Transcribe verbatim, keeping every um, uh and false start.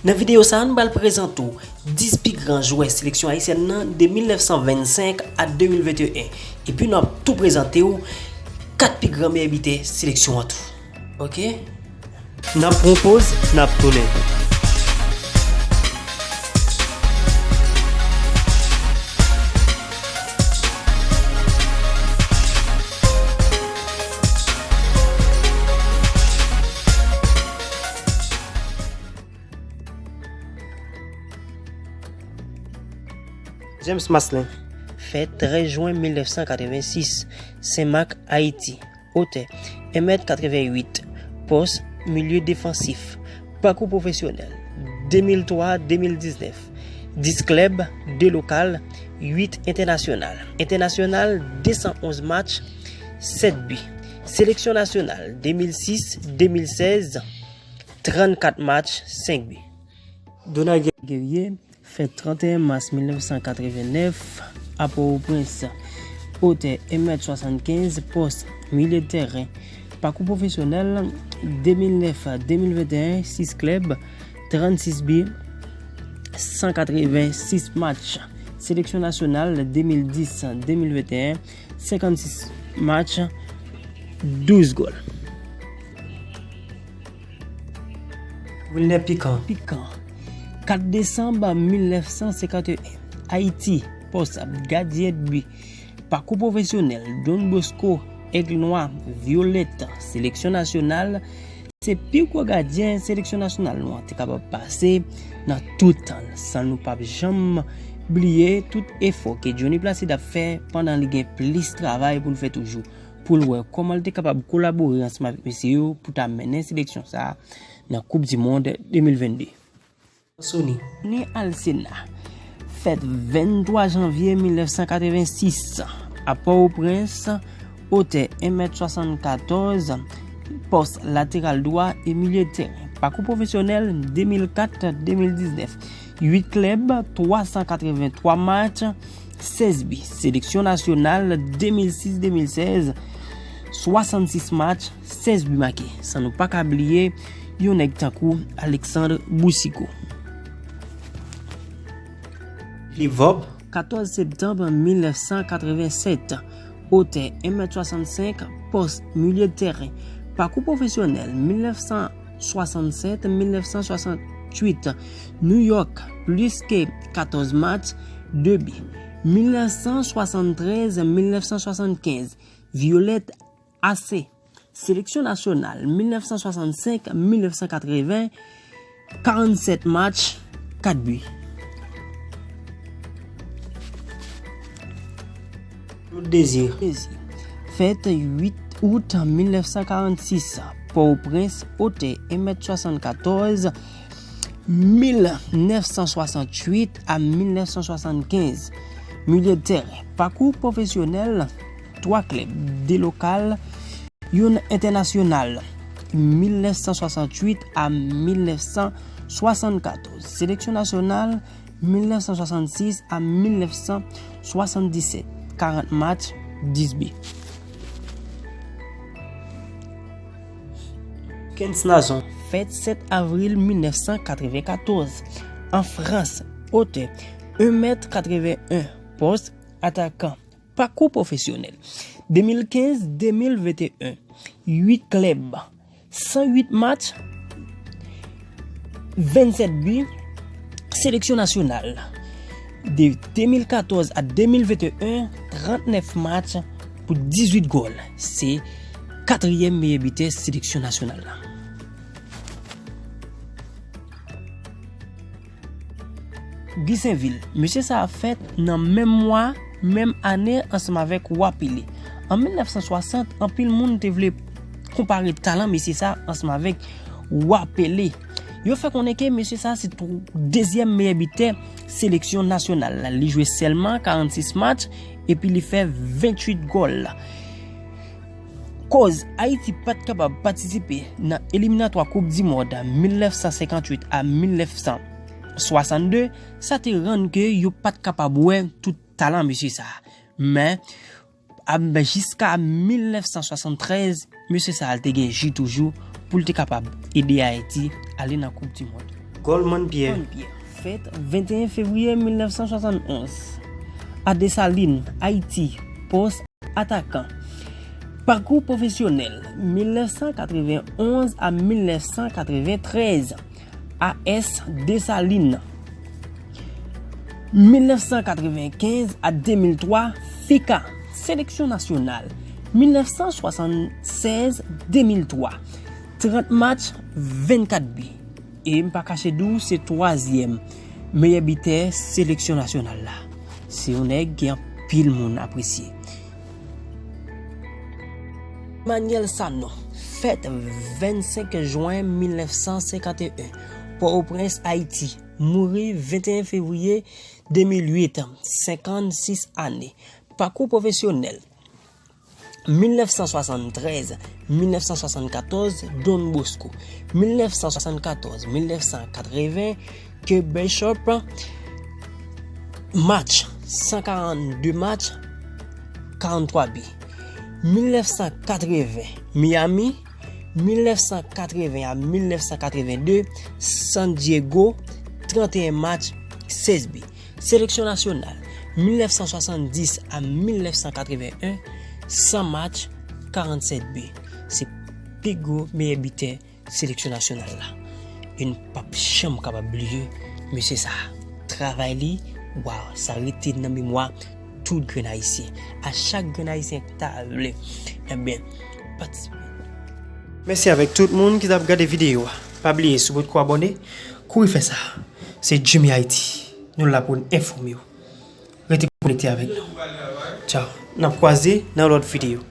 Nan videyo sa a, nou pral prezante w dis pi gran jwè seleksyon ayisyèn nan de mil nèf san vennsenk a de mil venteyen. Epi nou ap tou prezante w kat pi gran meyè bitè seleksyon an tou. Oke? N ap pran yon poz, n ap tounen. James Maslin. Fèt trèz jen mil nèf san katrevensis, Senmak, Ayiti. Otè, en mèt katrevenwit. Pòs, milye defansif. Pakou pwofesyonèl, de mil twa, de mil diznèf. Dis klèb, de lokal, uit entènasyonal. Entènasyonal, de san onz match, sèt bi. Seleksyon nasyonal, de mil sis, de mil sèz, trannkat match, senk bi. Donald Guerrier, fèt trannteyen mas mil nèf san katrevennèf, a Pòtoprens. Otè, en mèt swasannkenz, pòs, milye de tèren. Pakou pwofesyonèl, de mil nèf a de mil venteyen, sis klèb, trannsis bi, san katrevensis match. Seleksyon nasyonal, de mil dis a de mil venteyen, senkannsis match, douz gòl. Wilner Pikan. Pikan. Kat desanm mil nèf san senkanteyen. Ayiti, pòs, gadyen de bi. Pakou pwofesyonèl, Don Bosco, Aigle Noir, Violette, seleksyon nasyonal, se pi gwo gadyen seleksyon nasyonal nou an te kapab pase nan tout tan, san nou p ap janm bliye tout efò ke Johnny Placide ap fè pandan li gen plis travay pou l fè toujou, pou l wè kòman l te kapab kolabore ansanm avèk mesye yo pou ta mennen seleksyon sa a nan Koup di Mond de mil vennde. Sony. Ni Alcena. Fèt venntwa janvye mil nèf san katrevensis, a Pòtoprens, otè en mèt swasannkatòz, pòs lateral dwa e milye de tèren. Pakou pwofesyonèl de mil kat a de mil diznèf. Uit klèb, twa san katrevenntwa match, sèz bi. Seleksyon nasyonal de mil sis de mil sèz, swasannsis match, sèz bi make. San nou pa ka bliye yon nèg tankou Alexandre Boucicaut. Livòb. Katòz septanm mil nèf san katrevensèt. Otè en mèt swasannsenk, pòs milye de tèren. Pakou pwofesyonèl mil nèf san swasannsèt mil nèf san swasanntuit. New York, plis ke katòz match, de bi. Mil nèf san swasanntrèz mil nèf san swasannkenz. Violette A C. Seleksyon nasyonal mil nèf san swasannsenk mil nèf san katreven, karannsèt match, kat bi. Claude Désir. Désir. Fèt uit out mil nèf san karannsis, Pòtoprens, otè en mèt swasannkatòz, mil nèf san swasantuit a mil nèf san swasannkenz. Milye de tèren. Pakou pwofesyonèl, twa klèb, de lokal, youn entènasyonal, mil nèf san swasantuit a mil nèf san swasannkatòz. Seleksyon nasyonal, mil nèf san swasannsis a mil nèf san swasanndisèt. Karant match, dis bi. Kens Nazon. Fèt sèt avril mil nèf san katrevenkatòz, an Frans, otè, en mèt katreven en, pòs, atakan. Pakou pwofesyonèl, de mil kenz de mil venteyen, uit klèb, san uit match, vennsèt bi. Seleksyon nasyonal, de de mil katòz a de mil venteyen, trannèf match pou dizuit gòl. Se katriyèm meyè bitè seleksyon nasyonal la. Guy Sainvil. Mesye sa a fèt nan menm mwa, menm ane ansanm avèk Wa Pele. An mil nèf san swasant, anpil moun te vle konpare talan mesye sa a ansanm avèk Wa Pele. Yo fè konnen ke mesye sa a se twò-, dezyèm meyè bitè seleksyon nasyonal la. Li jwe sèlman karannsis match epi li fè venntuit gòl. Koz Ayiti pa t kapab patisipe nan eliminatwa Koup di Mond mil nèf san senkantuit a mil nèf san swasannde, sa te rann ke yo pa t kapab wè tout talan mesye sa a. Men, ap, jiska mil nèf san swasanntrèz, mesye sa a te gen ji toujou pou l te kapab ede Ayiti ale nan Koup di Mond. Goldman Pierre. Goldman Pierre, fèt venteyen fevriye mil nèf san swasannonz. A Desalin, Ayiti, pòs atakan. Pakou pwofesyonèl, mil nèf san katrevenn onz a mil nèf san katrevenn trèz. A S Desalin, mil nèf san katrevenn kenz a de mil twa. Fika, seleksyon nasyonal, mil nèf san swasannsèz de mil twa. Trant match, vennkat bi. E m pa kache di w, se twazyèm meyè bitè seleksyon nasyonal la. Se yon nèg ke anpil moun apresye. Emmanuel Sanon, fèt vennsenk jen mil nèf san senkanteyen, Pòtoprens, Ayiti, mouri venteyen fevriye de mil uit, senkannsis ane. Pakou pwofesyonèl, mil nèf san swasantrèz, mil nèf san swasannkatòz, Don Bosco, mil nèf san swasannkatòz, mil nèf san katreven, Kirk Bishop, match, san karannde match, karanntwa bi. Mil nèf san katreven, Miami, mil nèf san katreven a mil nèf san katreven de, San Diego, tranteyen match, sèz bi. Seleksyon nasyonal, mil nèf san swasanndis a mil nèf san katreven en, san match, karannsèt bi. Se pi gwo meyè bitè seleksyon nasyonal la. E n p ap janm kapab bliye mesye sa a. Travay li, waw, sa rete nan memwa tout grenn Ayisyen. A chak grenn Ayisyen ki ta vle, ebyen, patisipe. Mèsi avèk tout moun ki t ap gade videyo a. Pa bliye, si w potko abòne, kouri fè sa. Se Jimmy Haiti. Nou la pou n enfòme w. Rete konekte avèk nou. Tchaw. N ap kwaze nan lòt videyo.